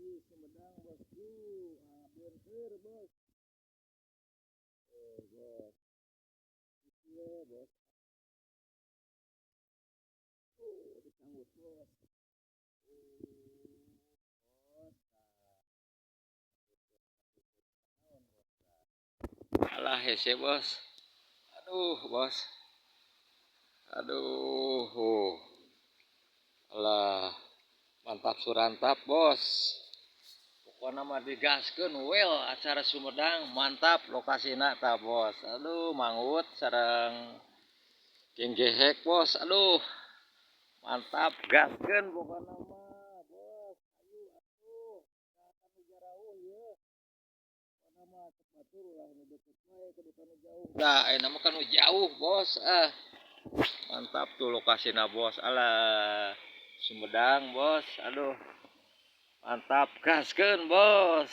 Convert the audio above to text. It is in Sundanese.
Di Sumedang, bosku. Ah, beunteur, bos. Eh, bos. Iya, bos. Oh, disambut, bos. Oh, bos. Nah. Alah, hese, bos. Aduh, bos. Aduh, oh. Alah, mantap surantap, bos. Pokoknya mah digaskeun well acara Sumedang, mantap lokasina tah, bos. Aduh, mangut sareng geng gehek, bos. Aduh, mantap, gaskeun pokokna mah, bos. Ayo atuh, ka jarauh ieu. Pokokna mah cek batur ulah nu deket wae, kudu ka nu jauh. Dah, ayeuna mah ka nu jauh, bos. Ah. Mantap tuh lokasina, bos. Alah, Sumedang, bos. Aduh. Mantap, gaskeun, bos.